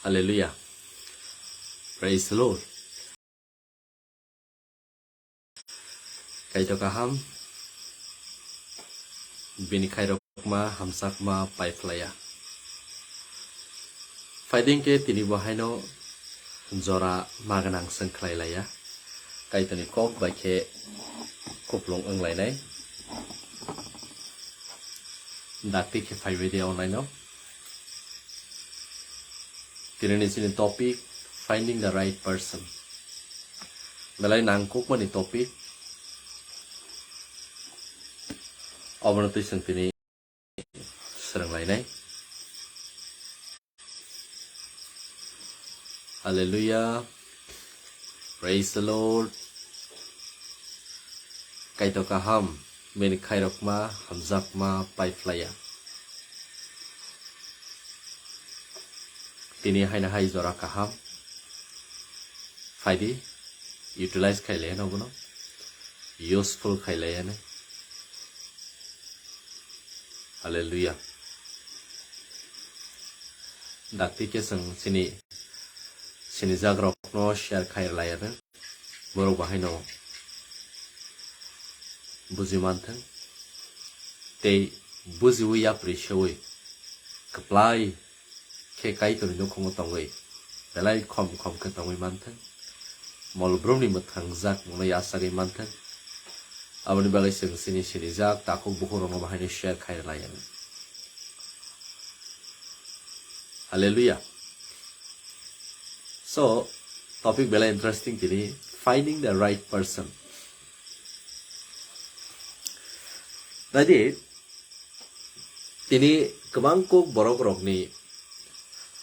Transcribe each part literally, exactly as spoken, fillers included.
Hallelujah. Praise the Lord. Kaitor kaham, bini khairokma hamjakma paiphlaiya. Phaiding khe tini bo haino jora magwnang chwng khlai laiya. Kaitorni kok bai khe kupulung wng lainai. Dakti khe phaibai de online o. Tini ni chini topic, finding the right person. Belai nangkukmani topic. Obono twi chwng tini swrwng lainai. Hallelujah. Praise the Lord. Kaitor kaham, bini khairokma, hamjakma, paiphlaiya. Tini haino hai jora kaham. Phaidi, utilize khai laiya no bono. Useful khai laiya no. Hallelujah. Dakti khe chwng chini, chini jagrokno share khai laiya no. Borok bahaino buji manthwng tei bujiwi yapri sewi kwplai khe Kaitorni nukhungo tongwi belai khom khom khe tongwi manthwng, mol brumni mwthangjak mungno yachagwi manthwng. Aboni bagwi chwng chini sinijak takhuk bukhurokno bahaino share khai laiya. Hallelujah. So, topic belai interesting tini, finding the right person. Naidi, tini kwbang kok borok rokni,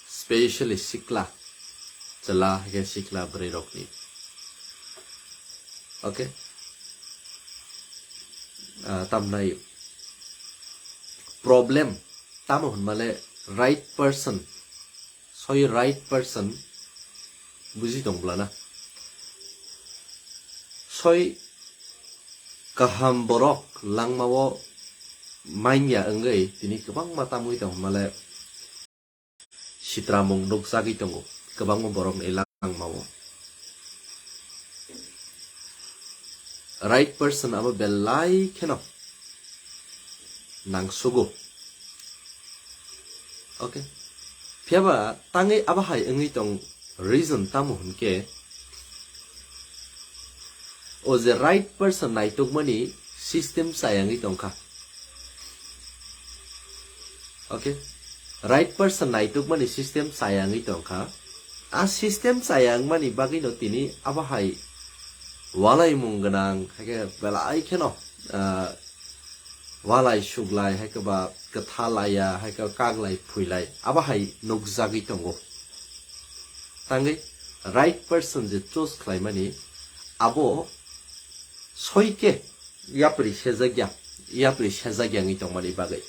specially sikla, chwla hai khe sikla bwrwi rokni. Okay? Ah, tamnai problem tamo hwnmale right person, soi right person buji tong bwlana. Soi kaham borok langmao manya wngwi tini kwbangma tamwi tong hwnmale sitramung nukjagwi tongo kwbangma borokni langmao. Right person abo belai kheno nangsugo. Okay. Phiyaba tangwi abo hai wngwi tong reason tamo hwnkhe, o je right person naitukmani system chayangwi tongkha. Okay. Right person naitukmani system chayangwi tongkha. A system chayangmani bagwino tini abo hai walaimung gwnang, hai khe belai kheno, ah, walai suglai, hai khe ba kwtha laiya, hai khe kaglai phuilai, abo hai nukjagwi tongo. Tangwi right person je choose khlaimani, abo soi khe yapri sejakya, yapri sejakya wngwi tongmani bagwi.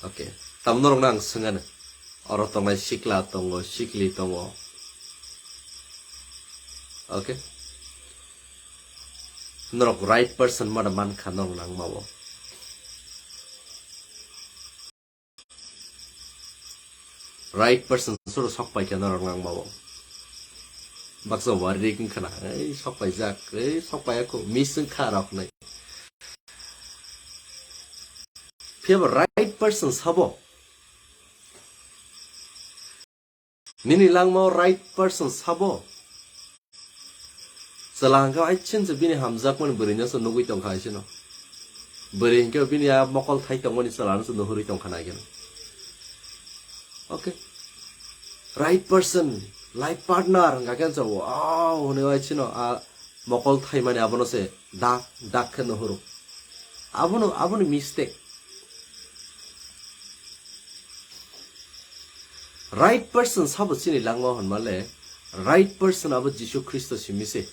Okay, tamo norokno ang swngano, oro tongnai sikla tongo, sikli tongo. Okay, norok right person mano mankha norok nangmao. Right person suru sok pai khe norok nangmao. Baksa wari rik wngkha na, ei sok pai jak, ei sok pai ako miss wngkha rok nai. Phiya bo right person sabo. Nini langmao right person sabo. Chwla hwnkhe aichin se bini hamjakmani bwrwino se nugwi tongkha aisino. Bwrwi hwnkhe bini a mokol thai tongmani chwlano se nuhurwi tongkha nai kheno. Okay. Right person, life partner hwnkha khe se, wow, hwnwi aisino a mokol thaimani abono se dak dak khe nuhuru. Abono, aboni mistake. Right person sabo chini langma hwnmale, right person abo Jisu Khristo simi se.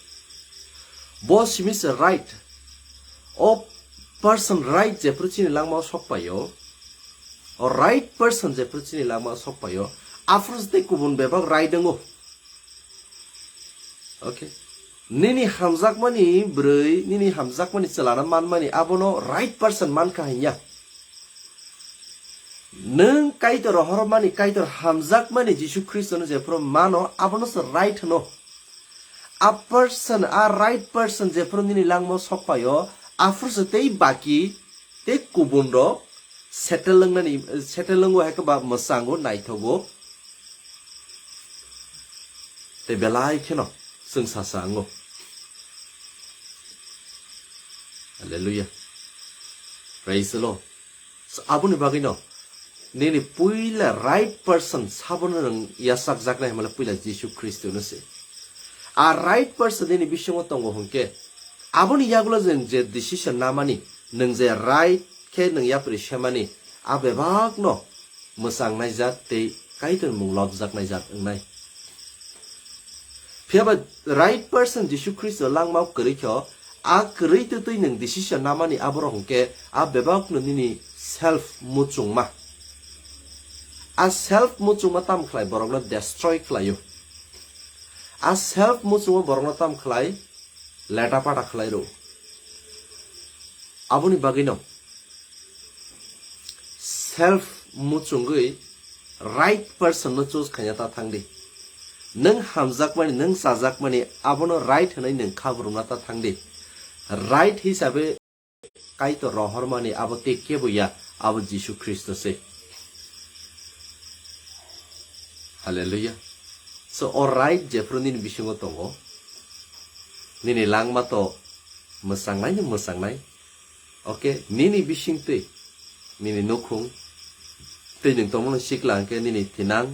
Bo simi se right. O person right jephru chini langma o sok paio, o right person jephru chini langma o sok paio, aphuru se tei kubun bebak right wngo. Okay. Nini hamjakmani bwrwi, nini hamjakmani chwlano manmani, abono right person mankha hinya. Nwng Kaitor rohormani, Kaitor hamjakmani Jisu Khristono jephuru mano, abono se right hwno. A person, a right person jephuru nini langmao sokpaio, aphuru se tei baki, tei kubunrok settle wngnani, settle wngo hai khe ba mwchango, naithogo. Tei belai kheno chwng sasa wngo. Hallelujah. Praise the Lord. So, aboni bagwino nini puila right person sabono nwng yachakjaknai hwnmale puila Jisu Khristono se. A right person nini bisingo tongo hwnkhe, aboni yagulo nwng je decision namani, nwng je right khe nwng yapri semani, a bebakno mwchangnaijak tei Kaitor mung lobjaknaijak wngnai. Phiya ba right person Jisu Khristo langmao kwrwi kho, a kwrwi twtwi nwng decision namani aborok hwnkhe a bebakno nini self muchungma. A self muchungma tam khlai borokno destroy khlaio. A self muchungma borokno tam khlai leta pata khlai rw. Aboni bagwino self muchungwi right person no choose khaina ta thangdi. Nwng hamjakmani, nwng chajakmani, abono right hwnwi nwng khabrumna ta thangdi. Right hisabe Kaitor rohormani abo tei kebo ya, abo Jisu Khristo se. Hallelujah. So, o right jephru nini bisingo tongo, nini langma to mwchangnai ni mwchangnai. Okay, nini bisingtwi, nini nukhung, tei nwng tongmani sikla hwnkhe nini thinang,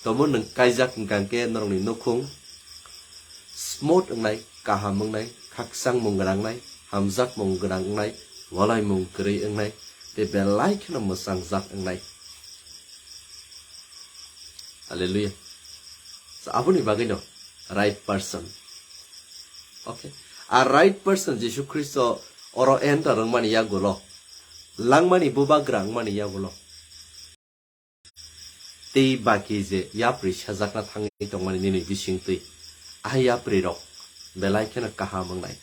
tomo nwng kaijak hwnkha hwnkhe norokni nukhung smooth wngnai, kaham wngnai, khakchangmung gwnangnai, hamjakmung gwnang wngnai, walaimung kwrwi wngnai, tei belai kheno mwchangjak wngnai. Hallelujah. So, aboni bagwino right person. Okay. A right person Jisu Khristo oro enter wngmani yagulo, langmani bubagra wngmani yagulo, tei baki je yapri sajakna thangwi tongmani nini bisingtwi, a yapri rok belai kheno kaham wngnai.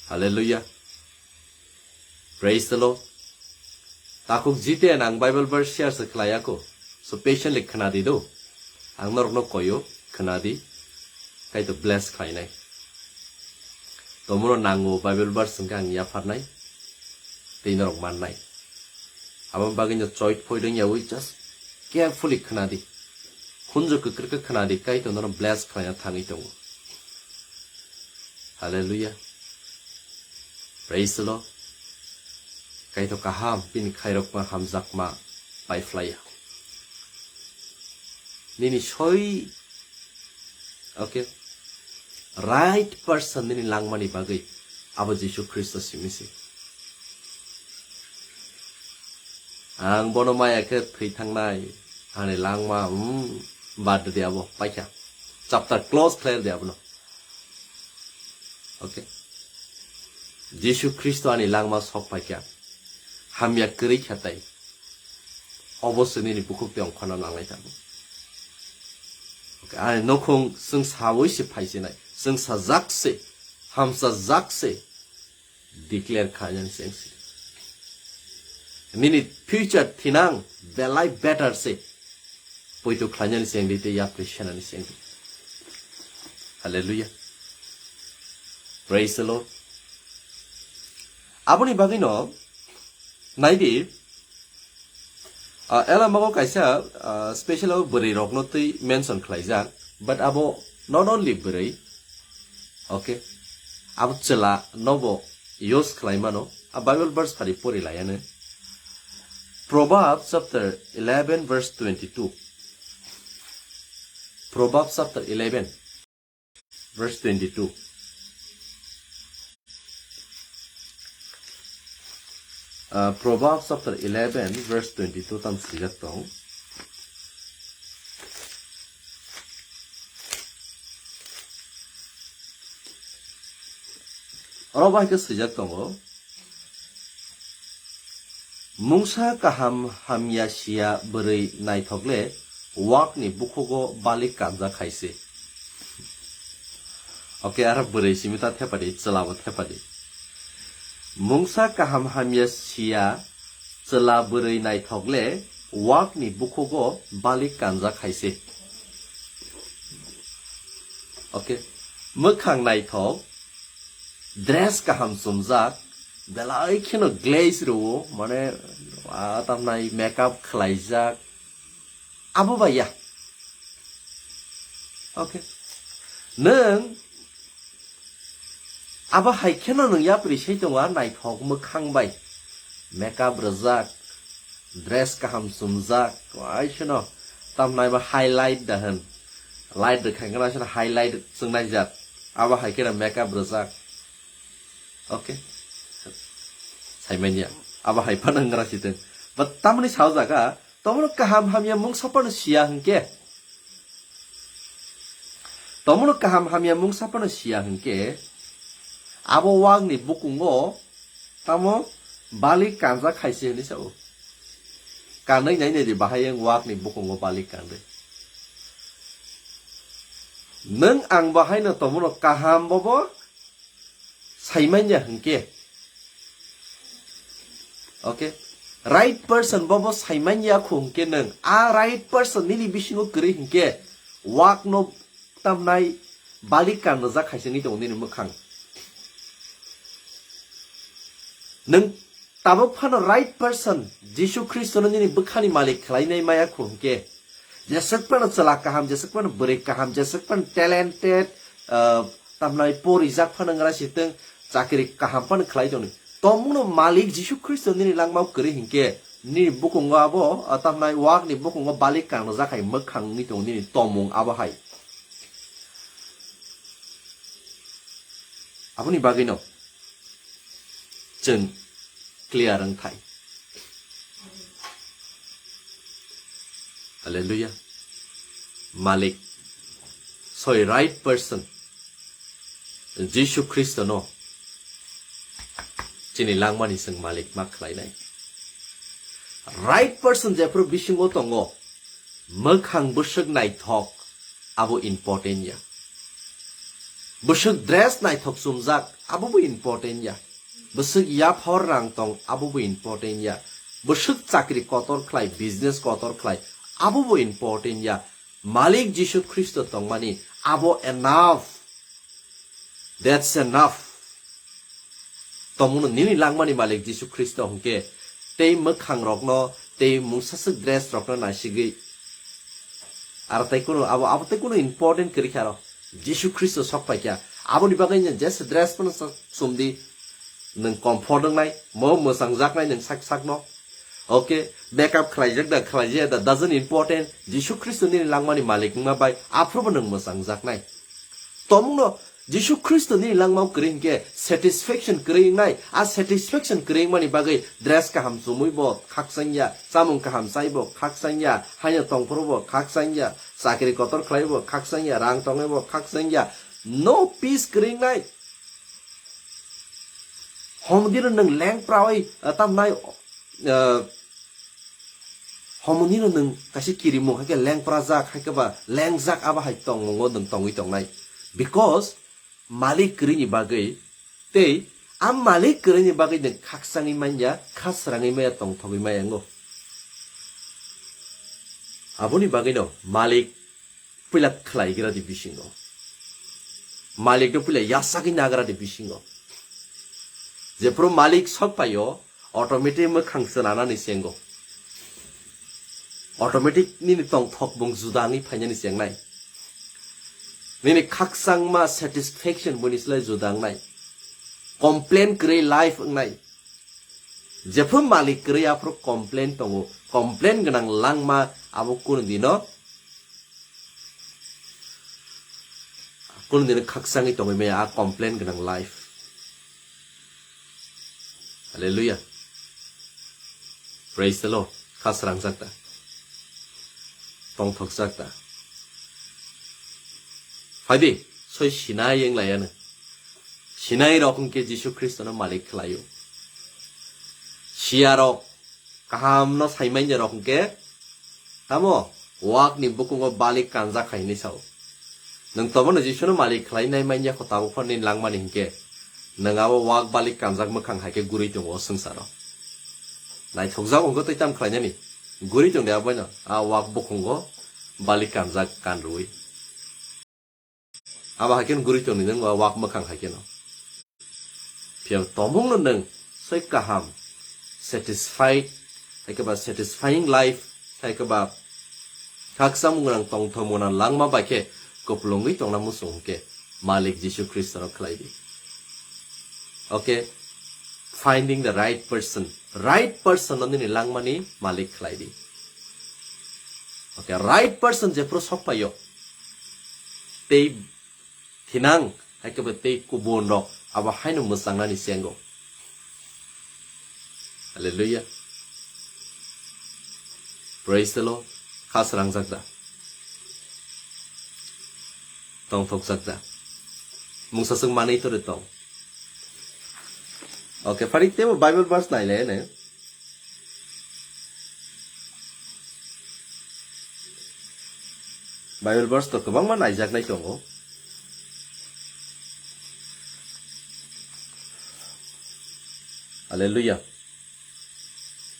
Hallelujah. Praise the Lord. Takhuk jiten ang Bible verse share se khlai ako. So patiently khna di do. Ang norokno koyo, khna di. Kaitor bless khlainai. Tomono nango Bible verse hwnkhe ang yapharnai. Tei norok mannai. Abo bagwino choit phoidwng yaui just carefully khna di. Khunju kwkrwi khe khna di, Kaitor nono bless khlaina thangwi tongo. Hallelujah. Praise the Lord. Kaitor kaham, bini khairokma, hamjakma, paiphlaiya. Nini soi, okay, right person nini langmani bagwi abo Jisu Khristo simi se. Ang bono maya khe thwi thangnai, ani langma, hmm, bad de abo, paikha. Chapter close khlai de abono. Okay. Jisu Khristo ani langma sok paikha. Hamya kwrwi kha tai. Obo se nini bukhuk tei ongkhorna nanglai tongo. Okay, ani nukhung chwng saui se phai sinai. Chwng sajak se, hamsajak se declare khlainani chengsi. Nini future thinang belai better se. Poito khlainani chengdi tei yapri senani chengdi. Hallelujah. Praise the Lord. Aboni bagwino naidi, ah, elamago kaisa, ah, special abo bwrwi rokno twi mention khlaijak, but abo not only bwrwi, okay, abo chwla nobo use khlai mano, a Bible verse phari pori laiya nw. Proverbs chapter eleven verse twenty-two. Proverbs chapter eleven verse twenty-two. Uh, Proverbs chapter eleven verse twenty-two tam swijak tong. Oro bai khe swijak tongo, mungsa kaham hamya siya bwrwi naithok le wakni bukhugo balik kanjak hai se. Okay, aro bwrwi simi ta thepadi, chwla bo thepadi. Mungsa kaham hamya siya Chwla bwrwi naithok le wakni bukhugo balik kanjak hai se. Okay. Mwkhang naithok, dress kaham chumjak, belai kheno glaze rwo, mane, ah, tamnai makeup khlaijak, abo bai ya. Okay. Nwng abo hai kheno nwng yapri sai tongo, ah, naithok mwkhang bai. Makeup rwjak, dress kaham chumjak, ai kheno tamnai ba highlight da hwn. Light rwkha hwnkhe no aswk highlight chwngnaijak. Abo hai kheno makeup rwjak. Okay. Saimanya. Abo hai phano wngkha sitwng. But tamoni saojak, ah, Tomono kaham hamya mungsa phano siya hwnkhe. Tomono kaham hamya mungsa phano siya hwnkhe. Abo wakni bukungo tamo balik kanjak hai se hwnwi sao. Kanwi nai nai di bahai ang wakni bukungo balik kanwi. Nwng ang bahaino tomono kaham bobo saimanya hwnkhe. Okay. Right person bobo saimanya khu hwnkhe nwng. A right person nini bisingo kwrwi hwnkhe. Wakno tamnai balik kanjak hai se wngwi tongo nini mwkhang. Nwng tabuk phano right person Jisu Khristono nini bwkhani malik khlainai maya khu hwnkhe. Jeswk phano chwla kaham, jeswk phano bwrwi kaham, jeswk phano talented, ah, tamnai porijak phano wngna sitwng, chakri kaham phano khlai tongni. Tomungno malik Jisu Khristo nini langmao kwrwi hwnkhe, nini bukungo abo, ah, tamnai wakni bukungo balik kangjak hai mwkhang wngwi tongo nini tomung abo hai. Aboni bagwino chwng clear wngthai. Hallelujah. Malik, sorry, right person. Jisu Khristono chini langmani chwng malik ma khlainai. Right person jephru bisingo tongo, mwkhang bwswk naithok, abo important ya. Bwswk dress naithok chumjak, abo bo important ya. Bwswk yaphor rang tong, abo bo important ya. Bwswk chakri kotor khlai, business kotor khlai, abo bo important ya. Malik Jisu Khristo tongmani, abo enough. That's enough. Tomungno nini langmani malik Jisu Khristo hwnkhe tei mwkhang rokno tei mungsaswk dress rokno naisigwi aro tei kunu abo, abo tei kunu important kwrwi kha aro Jisu Khristo sok pai kha. Aboni bagwi nw jesa dress phano sa-, sumdi, nwng comfort wngnai, mo mwchangjaknai nwng sak sakno. Okay, makeup khlaijak da khlaijaya da doesn't important. Jisu Khristo nini langmani malik wngma bai aphuru bo nwng mwchangjaknai. Tomungno Jisu Khristo nini langmao kwrwi hwnkhe satisfaction kwrwi wngnai. A satisfaction kwrwi wngmani bagwi dress kaham chumwi bo khakchangya, chamung kaham chai bo khakchangya, haino tongphuru bo khakchangya, chakri kotor khlai bo khakchangya, rang tongwi bo khakchangya. No peace kwrwi wngnai. Homdino nwng lengprawi, ah, tamnai, ah, homdino nwng kaisa kirimung hai khe lengprajak, hai khe ba lengjak abo hai tongmungo nwng tongwi tongnai. Because malik kwrwini bagwi tei a malik kwrwini bagwi nwng khakchangwi manya, kha srangwi maya, tongthogwi maya wngo. Aboni bagwino malik puila khlaigra di bisingo. Malik no puila yasagwi nagra di bisingo. Jephru malik sok paio, automatic mwkhang chwnanani chengo. Automatic nini tongthok bung juda wngwi phainani chengnai. Nini khakchangma satisfaction buni slai juda wngnai. Complain kwrwi life wngnai. Jephru malik kwrwi aphuru complain tongo. Complain gwnang langma abo kunu dino, kunu dino khakchangwi tongwi maya a complain gwnang life. Hallelujah. Praise the Lord. Kha srangjak ta. Tongthokjak ta. Phaidi, soi sinai wnglaiya nw. Sinai rok hwnkhe Jisu Khristono malik khlaio. Siya rok, kaham no saimanya rok hwnkhe, tamo, wakni bukungo balik kanjak hai hinwi sao. Nwng tobono Jisuno malik khlai nai manya kho tabuk phano nini langmani hwnkhe, nwng abo wak balik kanjak mwkhang hai khe gurui tongo o swngcharo. Naithokjak wngkha tei tam khlainani. Guri tongdi aboino. A wak bukhungo bali kanjak kanrwi. Abo hai khe guri tongdi nang wak mwkhang hai kheno. Phiya tomungno nang soi kaham, satisfied, hai khe ba satisfying life, hai khe ba khaksa mungrang tongthok mona langma bai khe kupulungwi tongna muchung hwnkhe Malik Jisu Khristo no khlai di. Okay, finding the right person, right person no nini langmani malik khlai di. Okay, right person jephuru sok paio tei thinang, hai khe ba tei kubun rok abo haino mwchangnani chengo. Hallelujah. Praise the Lord. Kha srangjak da? Tongthokjak da? Mungsa swng manwi tore tong. Okay, pharik tebo Bible verse nailai ne. Bible verse to kwbangma naijaknai tongo. Hallelujah.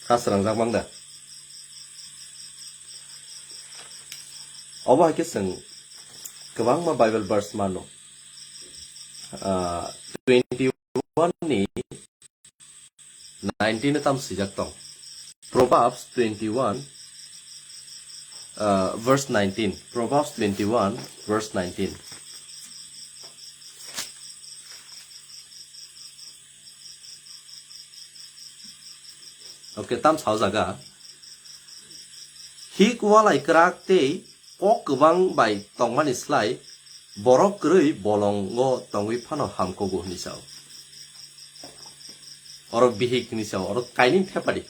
Kha srangjak mang da? Obo hai khe chwng kwbangma Bible verse mano. Ah, twenty-one ni nineteen tam swijak tong. Proverbs twenty-one, uh, verse nineteen. Proverbs twenty-one, verse nineteen. Okay, tam sao jaga. Hik walai kwrak tei kok kwbang bai tongmani slai borok kwrwi bolongo tongwi phano hamkogo hwnwi sao. Oro bihik hwnwi sao, oro kaining thepadi.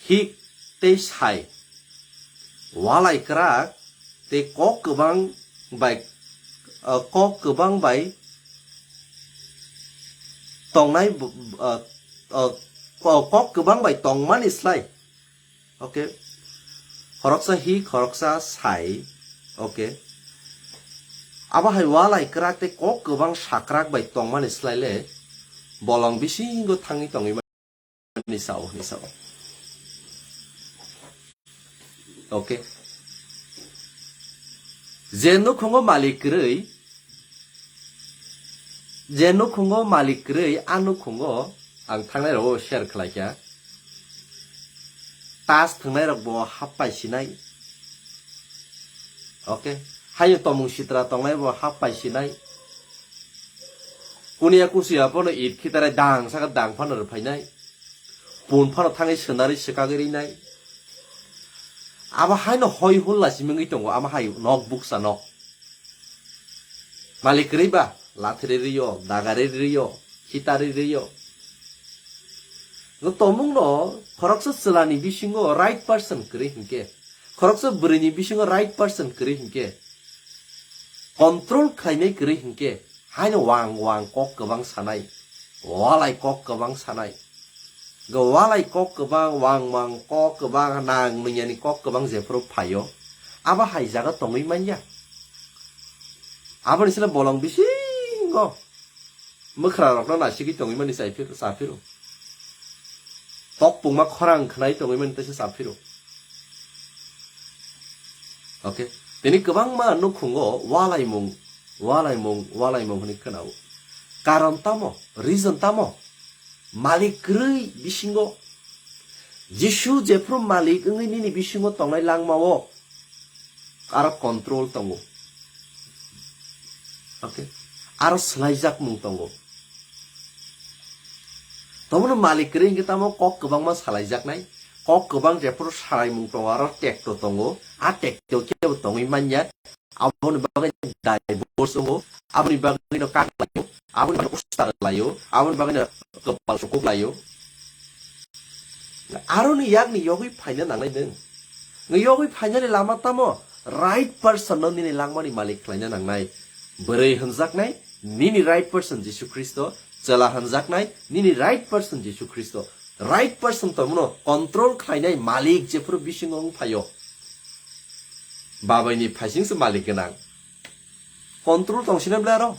Hik tei sai walai kwrak tei kok kwbang bai, uh, kok kwbang bai tongnai, uh, uh, kok kwbang bai tongmani slai. Okay. Khoroksa hi, khoroksa sai. Okay. Abo hai walai kwrak tei kok kwbang sakrak bai tongmani slai le bolong bisingo thangwi tongwi mani sao, hwnwi sao. Okay. Je nukhungo malik kwrwi, je nukhungo malik kwrwi, a nukhungo ang thangnai rok share khlai kha. Tas thwngnai rok bo hap pai sinai. Okay. Hayo tomung sitra tongnai bo hap pai sinai. Kuniya kusiya pono it khitarai dang saka dang phano rwphainai. Pun phano thangwi swnari swkagwi rinai. Abo haino hoi hulla simingwi tongo, amo hai nok buksa nok. Malik kwrwi ba, lathri rio, dagari rio, khitari rio. No tomung no khoroksa chwlani bisingo right person kwrwi hinkhe, khoroksa bwrwini bisingo right person kwrwi hinkhe, control khlainai kwrwi hinkhe, haino wang wang kok kwbang sanai, walai kok kwbang sanai. Go walai kok kwbang, wang wang kok kwbang, nang nungyani kok kwbang jephuru phaio, abo hai jaga tongwi manya. Aboni sle bolong bisingo mwkhra rokno nasigwi tongwi mani chai phiro, cha phiro. Tok pungma khorang khnai tongwi mani teisa cha phiro. Okay. Tini kwbangma nukhungo walaimung, walaimung, walaimung hwnwi khwnao. Karon tamo, reason tamo? Malik kwrwi bisingo. Jisu jephru malik wngwi nini bisingo tongnai langmao aro control tongo. Okay. Aro swlaijakmung tongo. Tomono malik kwrwi hwnkhe tamo kok kwbangma salaijaknai. Kok kwbang jephru salaimung tongo, aro tekto tongo. A tekto kebo tongwi manya. Aboni bagwi divorce wngo, aboni bagwi no kak laio, aboni bagwi no ustar laio, aboni bagwi no kwpal sukuk laio. Aroni yakni yogwi phaina nangnai nwng. Nwng yogwi phainani lama tamo? Right person no nini langmani malik khlaina nangnai. Bwrwi hwnjaknai nini right person Jisu Khristo, chwla hwnjaknai nini right person Jisu Khristo. Right person tongmano control khlainai malik jephuru bisingo wng phaio. Babaini phaisingse malik gwnang. Control tong sina bwle aro.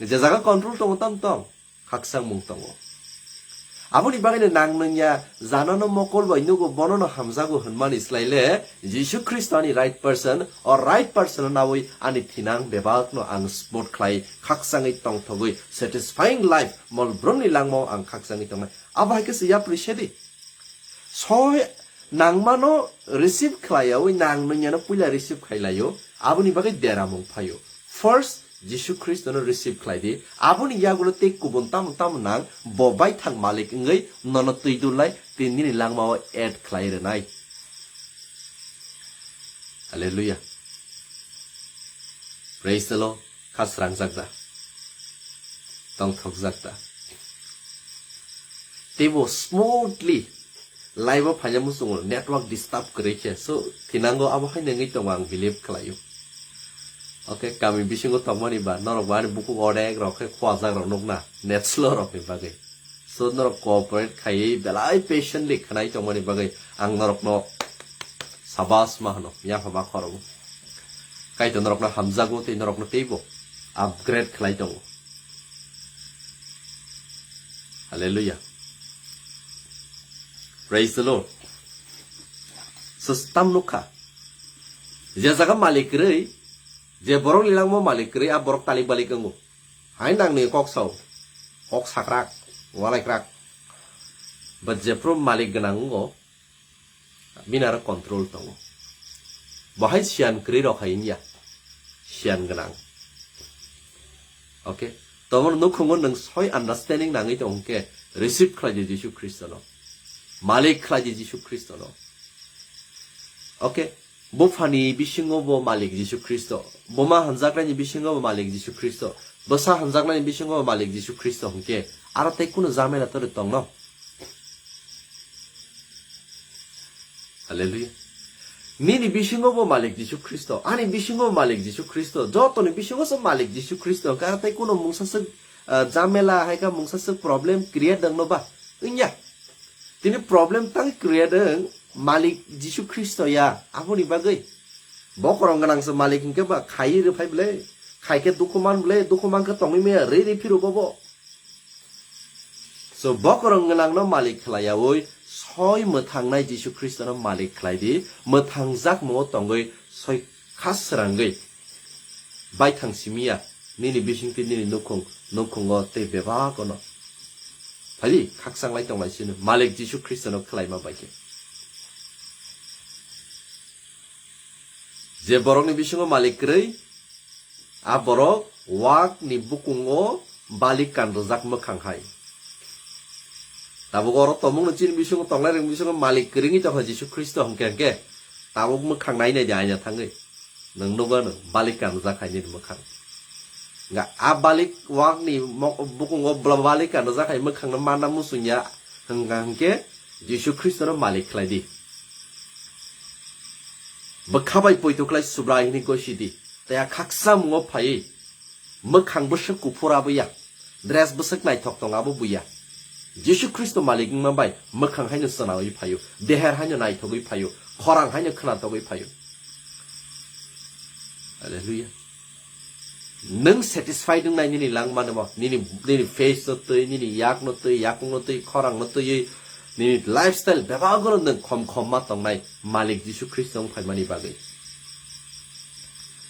Je jaga control tongo tam tong, khakchangmung tongo. Aboni bagwi no nang nungya, janano mokol bai nugo, bono no hamjago hwnmani slai le Jisu Khristo ani right person, o right person no nawi ani thinang bebak no ang smooth khlai, khakchangwi tongthogwi, satisfying life, mol brumni langmao ang khakchangwi tongnai. Abo hai khe se yapri sedi. Soi nangmano receive khlaiyawi nang nungyano puila receive khlailaio, aboni bagwi deramung phaio. First, Jisu Khristono receive khlai di, aboni yagulo tei kubun tamo tamo nang, bo baithang malik wngwi nono twi dulnai, tei nini langmao add khlai rwnai. Hallelujah. Praise the Lord. Kha srangjak da? Tongthokjak da? Teibo smoothly live o phaina muchungo network disturb kwrwi khe, so thinango abo hai nengwi tongo ang believe khlaio. Okay, kami bisingo tongmani ba norok bo ani bukhuk odek rok khe khwajak rok nukna net slow rok ni bagwi. So norok cooperate khaiwi belai patiently khnai tongmani bagwi ang norokno sabas ma hwno, yapha ba khorogo. Kaitor norokno hamjago tei norokno teibo upgrade khlai tongo. Hallelujah. Praise the Lord. So tam nukha. Je jaga malik kwrwi, je borok lilangmo malik kwrwi, a borok talik balik wngo. Hai nangni kok sao, kok sakrak, walaikrak. But jephru malik gwnang wngo, bini aro control tongo. Bahai siyan kwrwi rok hai wngya, siyan gwnang. Okay? Tomo nukhungo nwng soi understanding nangwi tong hwnkhe receive khlai di Jisu Khristono. Malik khlai di Jisu Khristono. Okay? Buphani bisingo bo Malik Jisu Khristo. Buma hanjaknaini bisingo bo Malik Jisu Khristo. Bwsa hanjaknaini bisingo bo Malik Jisu Khristo hwnkhe aro tei kunu jamela tori tongno? Hallelujah. Nini bisingo bo Malik Jisu Khristo, ani bisingo bo Malik Jisu Khristo, jotoni bisingo se Malik Jisu Khristo, hwnkhe aro tei kunu mungsa se, ah, jamela hai kha mungsa se problem create wngno ba? Wngya. Tini problem tang create wng Malik Jisu Khristo ya, aboni bagwi. Bokorong gwnang se Malik hwnkhe ba khai rw phai ble, khai khe dukhu man ble, dukhu man khe tongwi maya, rwi rwi phiro bobo. So, bokorong gwnangno malik khlaiyaui soi mwthangnai Jisu Khristono malik khlai di, mwthangjak mungo tongwi soi kha srangwi baithang simi ya, nini bisingtwi nini nukhung, nukhungo tei bebagono. Phai di, khakchang lai tong lai sino, Malik Jisu Khristono khlaima bai khe. Je borokni bisingo malik kwrwi, a borok wakni bukungo balik kan rwjak mwkhang hai. Tabuk oro tongmungno chini bisingo tongnai rwng bisingo malik kwrwngwi tongkha Jisu Khristo hwnkhe hwnkhe tabuk mwkhang nai nai di aina thangwi. Nwng nukgo nwng balik kan rwjak hai nini mwkhang. Nga a balik wakni mo-, bukungo bla-, balik kan rwjak hai mwkhangno manna muchungya hwnkha hwnkhe Jisu Khristono malik khlai di. Bwkha bai poito khlai Subrai hwnwi gosi di. Tei a khaksa mungo phaiwi mwkhang bwswk kuphur abo ya, dress bwswk naithok tong abo buya. Jisu Khristo malik wngma bai mwkhang haino swnawi phaio, deher haino naithogwi phaio, khorang haino khwnatogwi phaio. Hallelujah. Nwng satisfied wngnai nini langmano, nini, nini face no twi, nini yak no twi, yakung no twi, khorang no twiwi, nini lifestyle bebago no nwng khom khom ma tongnai Malik Jisu Khristo wng phaimani bagwi.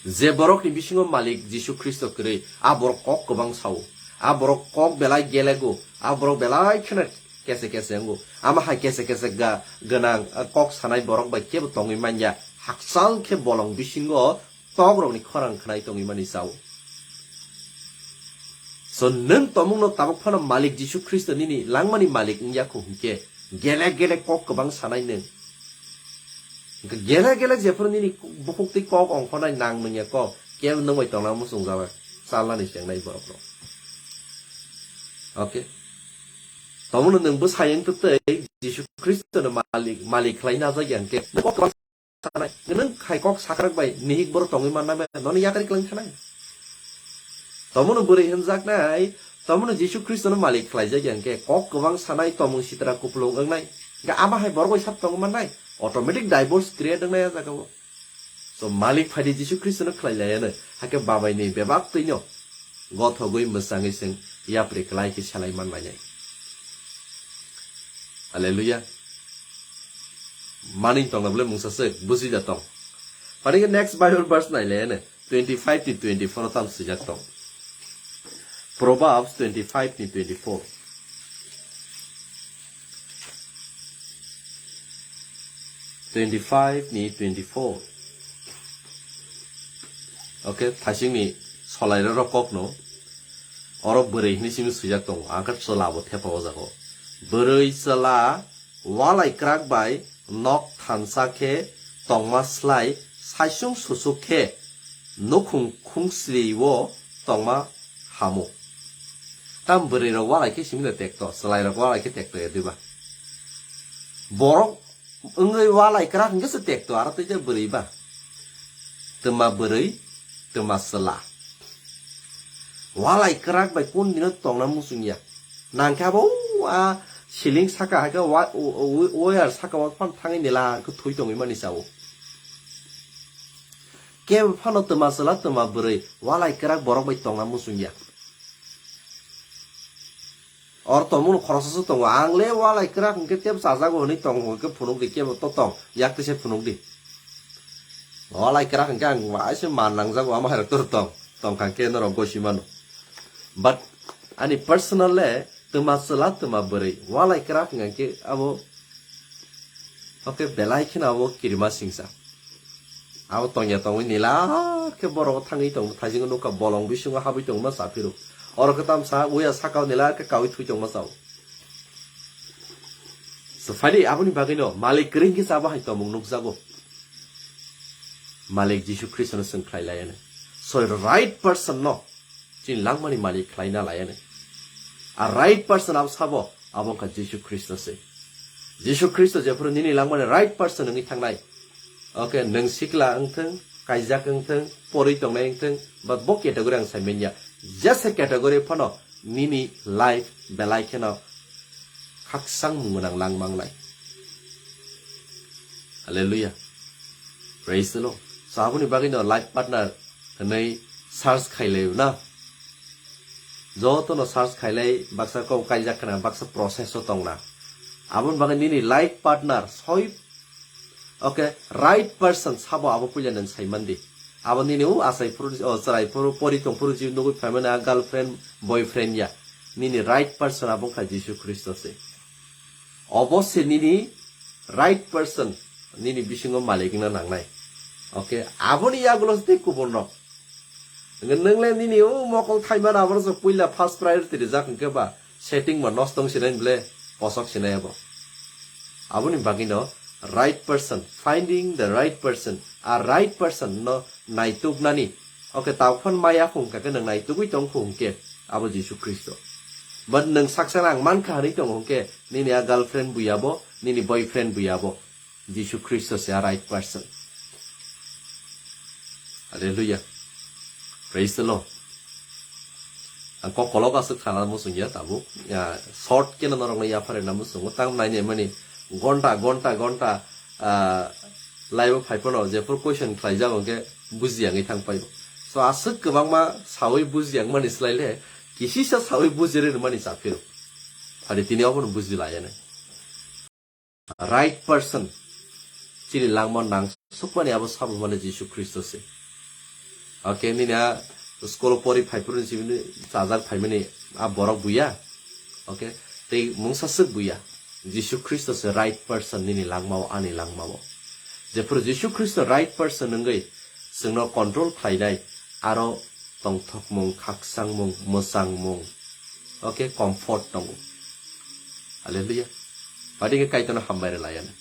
Je borokni bisingo Malik Jisu Khristo kwrwi, a borok kok kwbang sao, a borok kok belai gelego, a borok belai kheno kese kese wngo. Ama hai kese kese ga-, gwnang, a, kok sanai borok bai kebo tongwi manya, hakchal khe bolong bisingo tokrokni khorang khnai tongwi mani chao. So, nwng tomungno tabuk phano Malik Jisu Khristo nini langmani Malik wngya kho hwnkhe, gele gele kok kwbang sanai nwng. Hwnkhe gele gele jephuru nini bukhuk twi kok ongkhornai nang nungya kok, kebo nwng bai tongna muchungjak chalnani chengnai borok rok. Okay. Tomungno nwng bwsai wng twi Jisu Khristono Malik, Malik khlai najak ya hwnkhe, kok kwbang sanai. Nwng khai kok sakrak bai nihik borok tongwi manna bai nono yakari kwlwng thanai. Tomono bwrwi hwnjaknai, tomono Jisu Khristono Malik khlaijak ya hwnkhe kok kwbang sanai, tomung sitra kupulung wngnai. Hwnkhe ama hai borok bai sap tongwi mannai. Automatic divorce create wngnai a jagao. So Malik phaidi Jisu Khristono khlai laiyanw, hakhe babaini bebak twino gothogwi mwchangwi chwng yapri kwlai khe selai man lainai. Hallelujah. Maning tongna bole mungsa se buji da tong. Pari ke next Bible verse nai le ne twenty five ni twenty four tam sijak tong. Proverbs twenty five ni twenty four. Twenty five ni twenty four. Okay, thasing ni solai ro kok no. Oro bwrwi hwnwi simi swijak tongo, ang khe chwla bo thepa o jaga o. Bwrwi chwla walai kwrak bai nok thansa khe tongma slai saisung susuk khe nukhung khungsri o tongma hamo. Tam bwrwi rok walai khe simi no tekto, chwlai rok walai khe tekto ya diba? Borok wngwi walai kwrak hwnkhe se tekto, aro tei khe bwrwi ba. Twma bwrwi, twma chwla. Walai kwrak bai kun dino tongna muchung ya. Nang khe abo a siling saka hai khe wa-, o-, o-, wire saka o phano thangwi nila khe thwi tongwi mani chao. Kebo phano twma chwla twma bwrwi walai kwrak borok bai tongna muchung ya. Or tongmung khoroksa se tongo. Ang le walai kwrak hwnkhe tebo chajago hwnwi tong hwnkhe phunuk di, kebo to tong, yak tise phunuk di. Walai kwrak hwnkhe ang waise man nangjago, ama hai rok to tong, tong kha khe norok gosi mano. But ani personal le twma chwla twma bwrwi walai kwrak hwnkhe abo, okay, belai kheno abo kirima singsa. Abo tongya tongwi nila khe borok thangwi tong, thajingo nukha bolong bisingo habwi tongma cha phiro. Oro khe tamsa uya sakao nila khe kawi thwi tongma chao. So, phadi aboni bagwino malik kwrwi khe chabo hai tongmung nukjago. Malik Jisu Khristono chwng khlai laiya ne. So, right person no chini langmani malik khlaina laiya ne. A right person abo sabo, abo wngkha Jisu Khristo se. Jisu Khristo jephuru nini langmani right person wngwi thangnai. Okay, nwng sikla wngthwng, kaijak wngthwng, porwi tongnai wngthwng, but bo category ang sai manya. Jesa category phano nini life belai kheno khaksang mung gwnang lang mangnai. Hallelujah. Praise the Lord. So, aboni bagwi no life partner hwnwi search khailai na. Joto no search khailai, baksa kok kaijak khna, baksa process o tongna. Aboni bagwi nini life partner soi, okay, right person sabo abo puila nang sai mandi. Abo nini u asai phuru, o chwrai phuru, pori tong phuru, ji nugui phaimani a girlfriend, boyfriend ya. Nini right person abo wngkha Jisu Khristo se. Obo se nini right person, nini bisingo malik wngna nangnai. Okay, aboni yagulo se tei kubun rok. Nwng le nini o mokol thaimani abo se puila first priority rijak hwnkhe ba setting ba nosto wng sinai bole posok sinai abo. Aboni bagwi no right person, finding the right person, a right person no naituknani. Okay, tau phano maya khung kake nwng naitugwi tong khung hwnkhe abo Jisu Khristo. But nwng saksa ang mankha hwnwi tongo hwnkhe nini a girlfriend buya bo, nini boyfriend buya bo. Jisu Khristo se a right person. Hallelujah. Praise the Lord. Ang kok kolok aswk sana muchung ya tabuk. Ya, short keno norok no yaphar na muchungo. Tang nai nai mani gonta, gonta, gonta, ah, live o phai phano jephuru question khlai jago hwnkhe buji yangwi thang paio. So aswk kwbangma sawi buji yang mani slai le kisisa sawi buji rwmani cha phiro. Phari tini obono buji laya nai. Right person. Chini langma nang sukmani abo sabo mane Jisu Khristo se. Okay, nini a school o pori phai phuru ni simi chajak phaimani a borok buya. Okay, tei mungsa swk buya. Jisu Khristo se right person nini langmao, ani langmao. Jephuru Jisu Khristo right person wngwi chwngno control khlainai, aro tongthokmung, khaksangmung, mwchangmung, okay, comfort tongo. Hallelujah. Padi khe Kaitorno hambai rwlaiya na.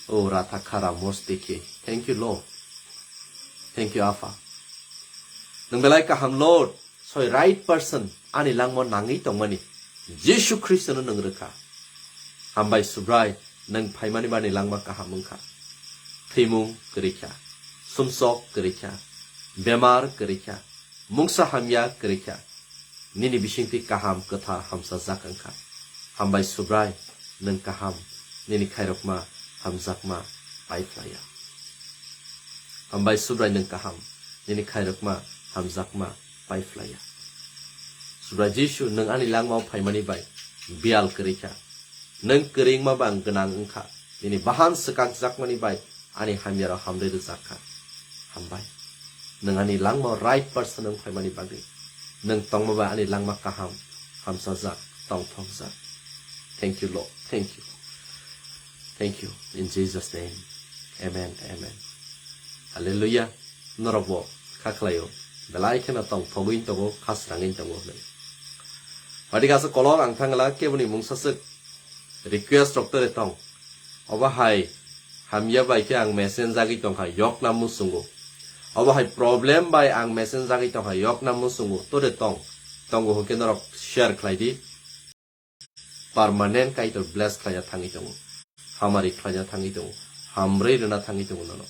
O Ratha Khara Mostike. Thank you, Lord. Thank you, Apha. Nwng belai kaham, Lord. Soi right person ani langmo nangwi tongmani Jisu Khristono nwng rwkha. Hambai Subrai, nwng phaimani bani langma kaham wngkha. Thwimung kwrwi kha, sumsok kwrwi kha, bemar kwrwi kha, mungsa hamya kwrwi kha. Nini bisingtwi kaham kwthar hamsajak wngkha. Hambai Subrai, nwng kaham, nini khairokma hamjakma pai phlaiya. Hambai Subrai, nwng kaham, nini khairokma hamjakma pai phlaiya. Subrai Jisu, nwng ani langmao phaimani bai biyal kwrwi kha. Nwng kwrwngma ba ang gwnang wngkha. Nini bahan swkakjakmani bai ani hamyarok hamrwi rwjak kha. Hambai. Nwng ani langmao right person wng phaimani bagwi. Nwng tongma bai ani langma kaham, hamsajak, tongthokjak. Thank you, Lord. Thank you. Thank you. In Jesus' name. Amen. Amen. Hallelujah. Norokbo kha khlaio. Belai kheno tongthogwi tongo, khasrangwi tongo hwnwi. Badi kaisa kolok ang thangla keboni mungsa swk request rok tore tong. Obo hai hamya bai khe ang message jagwi tongkha yokna muchungo. Obo hai problem bai ang message jagwi tongkha yokna muchungo. Tore tong. Tongo hwnkhe norok share khlai di. Permanent Kaitor bless khlaina thangwi tongo. Hamari khlaina thangwi tongo. Hamrwi rwna thangwi tongo nono.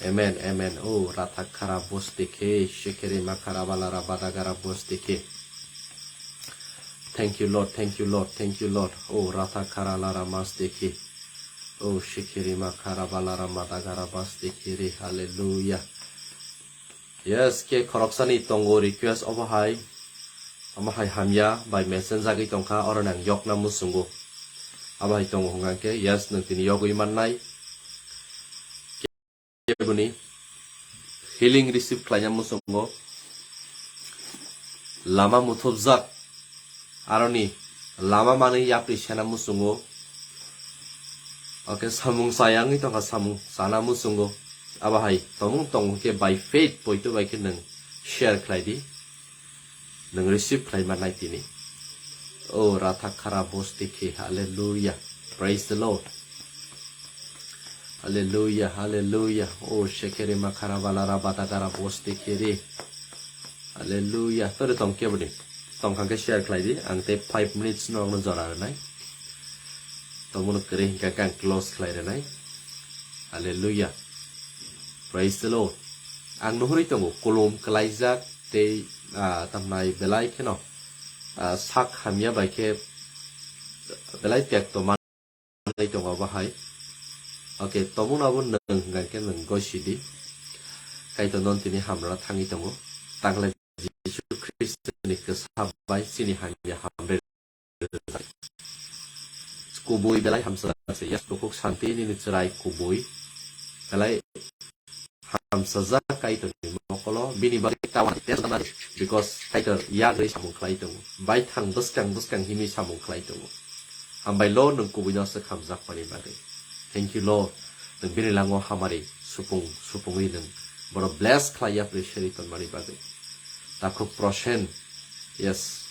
Amen, amen. Oh, ratha khara boste khe, shekere makhara balara badagara boste khe. Thank you, Lord. Thank you, Lord. Thank you, Lord. Oh, ratha khara lara maste khe. Oh, shekere makhara balara madagara baste khe re. Hallelujah. Yes, ke khoroksani tongo request obo hai. Omo hai hamya bai message jagwi tongkha, oro nang yokna muchungo. Abo hai tongo hwnka khe, yes, nwng tini yogwi mannai. Keboni healing receive khlaina muchungo. Lama muthubjak. Aroni lama manwi yapri sena muchungo. Oke, samung chayangwi tongkha, samung chana muchungo. Abo hai tomung tong khe by faith poito bai khe nwng share khlai di. Nwng receive khlai mannai tini. Oh, ratha khara boste khe, hallelujah. Praise the Lord. Hallelujah, hallelujah. Oh, shekere makhara balara badagara boste khe re. Hallelujah. Tore tong keboni. Tongkha khe share khlai di. Ang tei five minutes no jora rwnai. Tomono kwrwi hinkha khe ang close khlai rwnai. Hallelujah. Praise the Lord. Ang nuhuri tongo kulum kwlaijak tei, ah, tamnai belai kheno, ah, sak hamya bai khe belai tekto manwi tongo abo hai. Oke, tomono abo nwng hwnkha khe nwng gosi di. Kaitor non tini hamrwna thangwi tongo. Tanglai Jisu Khristoni kwsa bai chini hamya hamre. Kubui belai hamsa se, yes, bukhuk santi nini chwrai kubui belai hamsajak Kaitorni mokolo, bini bagwi tawan test nani, because Kaitor yagrwi samung khlai tongo, baithang bwskang bwskang himwi samung khlai tongo. Hambai Lord, nwng kubuino aswk hamjakmani bagwi. Thank you, Lord. Nwng bini lango hamari supung, supungwi nwng bono bless khlai yapri seri tonmani bagwi. Takhuk Prosen, yes.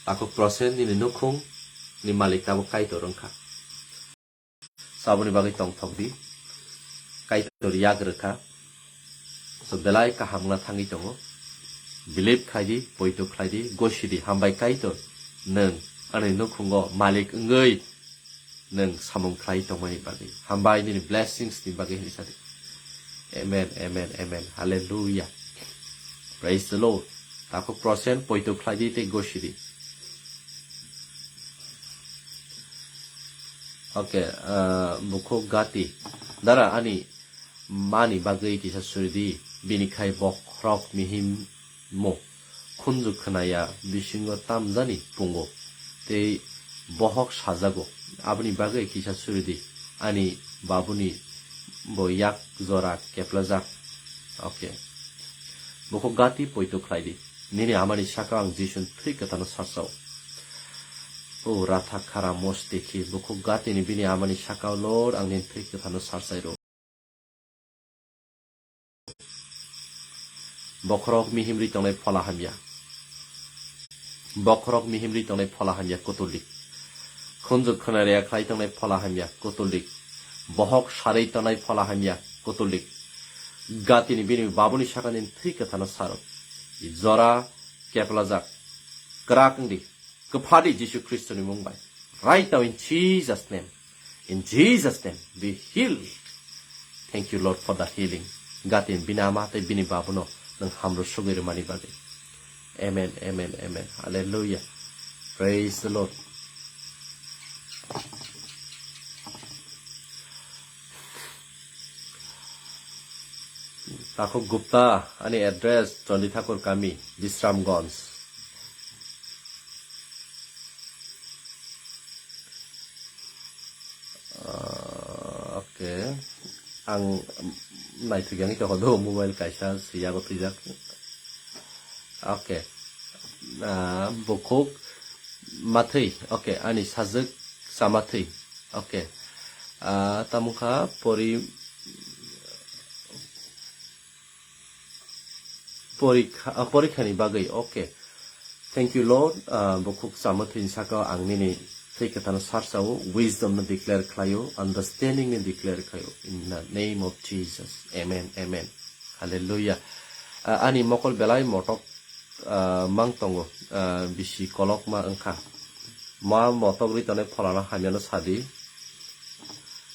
Takhuk Prosen nini nukhung ni malik tabuk Kaitor wngkha. Saboni bagwi tongthok di. Kaitor yak rwkha. So belai kaham wngna thangwi tongo. Believe khlai di, poito khlai di, gosi di, hambai Kaitor, nwng ani nukhungo malik wngwi nwng samung khlai tongmani bagwi. Hambai nini blessings ni bagwi hinwi sadi. Amen, amen, amen. Hallelujah. Praise the Lord. Takhuk Prosen, poito khlai di tei gosi di. Okay, uh, bukhuk gati. Dara ani mani bagwi kisa suri di, bini khai bokhorok mihim mo khunju khwnaya bisingo tamjani pungo tei bohok sajago. Aboni bagwi kisa suri di, ani babuni bo yak jora keplajak. Okay. Bukhuk gati poito khlai di. Nini amani saka ang Jisuni thwi kwthano sarsao. O ratha khara mosti khi bukhuk gatini bini amani saka, Lord, ang nini thwi kwthano sarsai rw. Bokhorok mihimri tongnai phola hamya. Bokhorok mihimri tongnai phola hamya kutulik. Khunju khwnarya khlai tongnai phola hamya kutulik. Bohok sarwi tongnai phola hamya kutulik. Gatini bini babuni sakani thwi kwthano saro. Jora keplajak. Kwrak wngdi. Kwphadi Jisu Khristoni mung bai. Right now in Jesus' name. In Jesus' name, be healed. Thank you, Lord, for the healing. Gatin bini ama tei bini babuno nwng hamro sugwi rwmani bagwi. Amen, amen, amen. Hallelujah. Praise the Lord. Takhuk Gupta, ani address Chandi Thakur Kami, Bisramganj. Okay. Ang naithok yang ito do mobile kaisa siya ko twijak. Okay. Ah, bukhuk mathwi. Okay, ani sajwk chamathwi. Okay. Ah, tamukha pori Porikha, ah, porikhani bagwi, okay. Thank you, Lord. Ah, bukhuk chamathwini saka ang nini thwi kwthano sarsao, wisdom no declare khlaio, understanding ni declare khlaio. In the name of Jesus. Amen, amen. Hallelujah. Ah, ani mokol belai motok, ah, mang tongo, ah, bisi kolokma wngkha. Ma motok ri tongnai pholano hamyano sadi.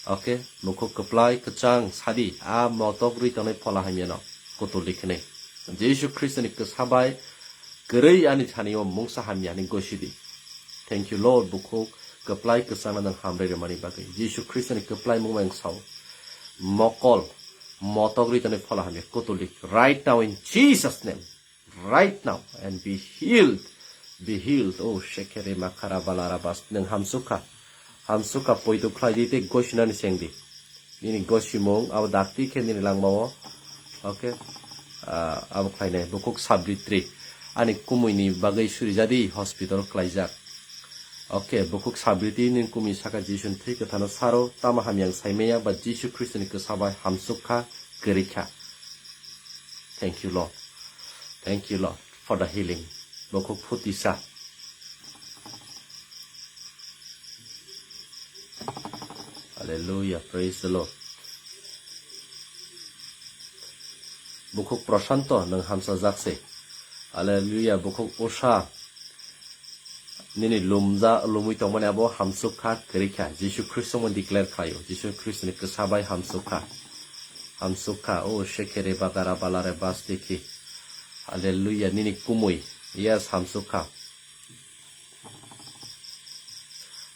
Okay, bukhuk kwplai kwchang sadi, a motok ri tongnai phola hamyano kutuldi khenai. Jisu Khristoni kwsa bai kwrwi ani thani o mungsa hamya hwnwi gosidi. Thank you, Lord, bukhuk kwplai kwchangno nwng hamrwi rwmani bagwi. Jisu Khristoni kwplai mung bai wng sao. Mokol, motok ri tongnai phola hamya kutuldi. Right now in Jesus' name. Right now and be healed. Be healed. Oh, shekere makara balara bas. Nwng hamsukha. Hamsukha poito khlai di tei gosinani seng di. Nini gosimung abo dakti khe nini langmao. Okay. Ah, abo khlainai. Bukhuk sabritri. Ani kumuini bagwi surijadi hospital khlaijak. Okay, bukhuk sabriti nini kumi saka Jisun thwi kwthano saro tama hamyang saimaya ba Jisu Khristoni kwsa bai hamsukha, kwrwikha. Thank you, Lord. Thank you, Lord, for the healing. Bukhuk phutisa. Hallelujah. Praise the Lord. Bukhuk Prashanto, nwng hamsajak se. Hallelujah. Bukhuk Usha. Nini lumja, lumwi tongmani abo hamsukha, kwrwikha. Jisu Khristo mo declare khlaio. Jisu Khristo ni kwsa bai hamsukha. Hamsukha. O shekere bagara balare bastiki. Hallelujah. Nini kumui. Yes, hamsukha.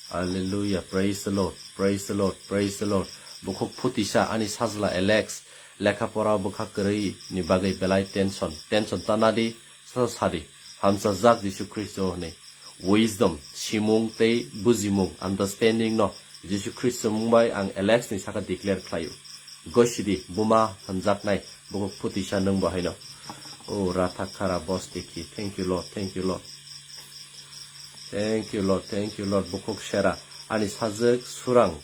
Hallelujah. Praise the Lord. Praise the Lord. Praise the Lord. Bukhuk phutisa ani sajla Alex. Lekha pora bwkha kwrwi ni bagwi belai tension. Tension ta nadi. Sa sadi, hamsajak Jisu Khristo hwnwi. Wisdom, simung tei bujimung, understanding no Jisu Khristo mung bai ang Alex ni saka declare khlaio. Gosidi, buma hamjaknai, bukhuk phutisa nwng bo haino. O ratha khara bosti khi. Thank you, Lord. Thank you, Lord. Thank you, Lord. Thank you, Lord. Bukhuk sera. Ani sajwk surang.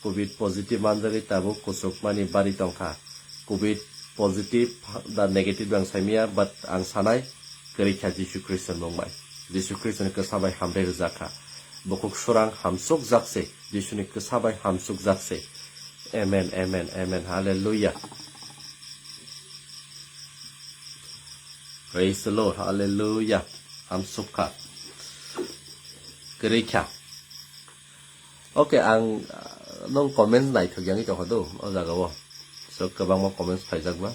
Covid positive manjagwi tabuk kuchukmani bari tongkha. Covid positive da negative ang saimaya, but ang sanai kwrwikha Jisu Khristo ni mung bai. Jisu Khristo ni kwsa bai hamrwi rwjakha. Bukhuk surang hamsuk jakse, Jisu ni kwsa bai hamsuk jakse. Amen, amen, amen. Hallelujah. Praise the Lord. Hallelujah. Hamsukha. Kwrwikha. Okay, ang, ah, nung comments naithok yangwi tongkha do, o jaga o. So, kwbangma comments phaijak ba.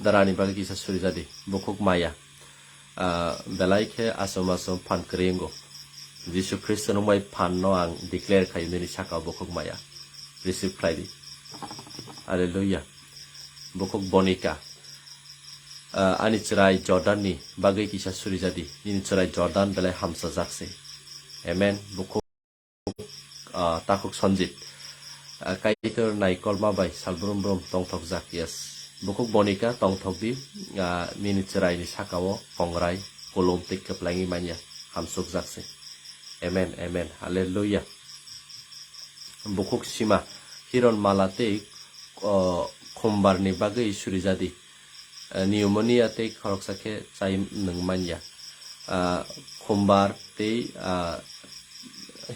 Darani bagwi kisa suri jadi, bukhuk maya. Ah, belai khe asom asom phan kwrwi wngo. Jisu Khristo nung bai phan no ang declare khai nini saka o bukhuk maya. Receive khlai di. Hallelujah. Bukhuk Bonika. Ah, ani chwrai Jordan ni bagwi kisa suri jadi. Nini chwrai Jordan belai hamsajak se. Amen. Bukhuk, ah, Takhuk Sanjit. Ah, Kaitor naikolma bai salbrum brum tongthokjak, yes. Bukhuk Bonika tongthok di, ah, nini chwrai ni saka o kongrai, kulum tei kwplangwi manya hamsukjak se. Amen, amen. Hallelujah. Bukhuk Sima, Hiron Mala tei, ah, Khumbar ni bagwi suri jadi. Ah, pneumonia tei khoroksa khe chai nwng manya. Ah, Khumbar tei, ah,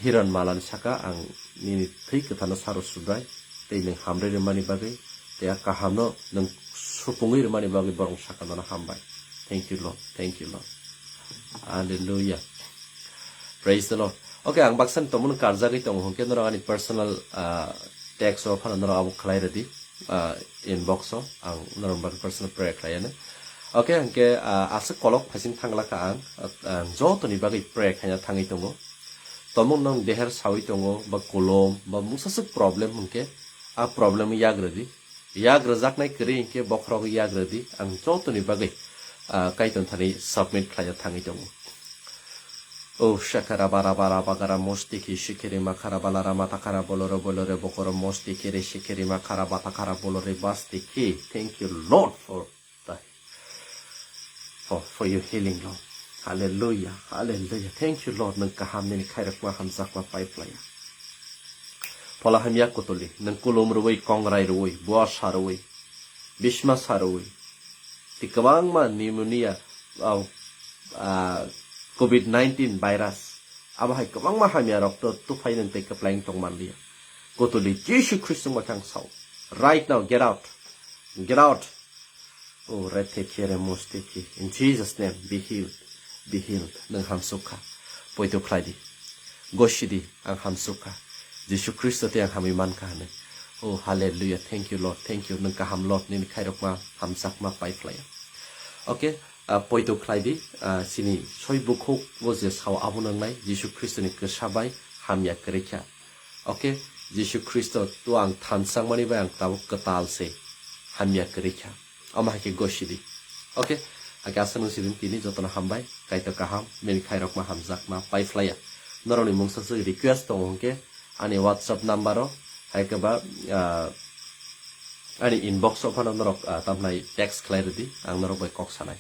Hiron Malani saka ang nini thwi kwthano saro subrai tei nwng hamrwi rwmani bagwi tei a kahamno nwng supungwi rwmani bagwi borok saka nono hambai. Thank you, Lord. Thank you, Lord. Hallelujah. Praise the Lord. Okay, ang baksa ni tongmung karjagwi tongo, hwnkhe norok ani personal, ah, text o phano norok abo khlai rwdi, ah, inbox o ang norok bagwi personal prayer khlai anw. Okay, hwnkhe, ah, aswk kolok phaising thangla kha ang, ah, ang jotoni bagwi prayer khaina thangwi tongo. Tongmung nwng deher sawi tongo, ba kolom, ba mungsaswk problem hwnkhe, a problem yak rwdi. Yak rwjaknai kwrwi hinkhe bokhorok yak rwdi, ang jotoni bagwi, ah, Kaitor thani submit khlaina thangwi tongo. Oh, shakara bara bara bagara mostiki shikiri makara balara matakara bolore bolore bokoro mostiki re shikiri makara batakara bolore bastiki. Thank you, Lord, for the for, for your healing, Lord. Hallelujah, hallelujah. Thank you, Lord. Nang kaham nini khairokma hamjakma pai phlaya. Phola hamya kutuli, nang kulum rwi, kongrai rwi, buar sarwi, bisma sarwi. Ti kwbangma pneumonia, au, ah, covid nineteen virus. Abo hai kwbangma hamya rok to tuphai nang tei kwplaing tong manliya. Kutuli Jisu Khristo mwkhang sao. Right now, get out. Get out. Oh, rete kere mosteki. In Jesus' name, be healed. Be healed. Nang hamsukha. Poito khlai di. Gosi di, ang hamsukha. Jisu Khristo te ang hamwi mankha hwnwi. Oh, hallelujah. Thank you, Lord. Thank you. Nang kaham, Lord. Nini khairokma, hamjakma pai phlaya. Okay, ah, poito khlai di. Ah, sini soi bukhuk o je sao abo nangnai. Jisu Khristo ni kwsa bai hamya kwrwi kha. Okay, Jisu Khristo to ang thansa wngmani bai ang tabuk kwtal se. Hamya kwrwi kha. Omo hai khe gosi di. Okay, hai khe aswk nung sibin tini jotono hambai, Kaitor kaham, nini khairokma hamjakma pai phlaiya. Norokni mungsa se request tongo hwnkhe ani WhatsApp number o, hai khe ba, ah, ani inbox o phano norok, ah, tamnai text khlai rwdi, ang norok bai kok sanai.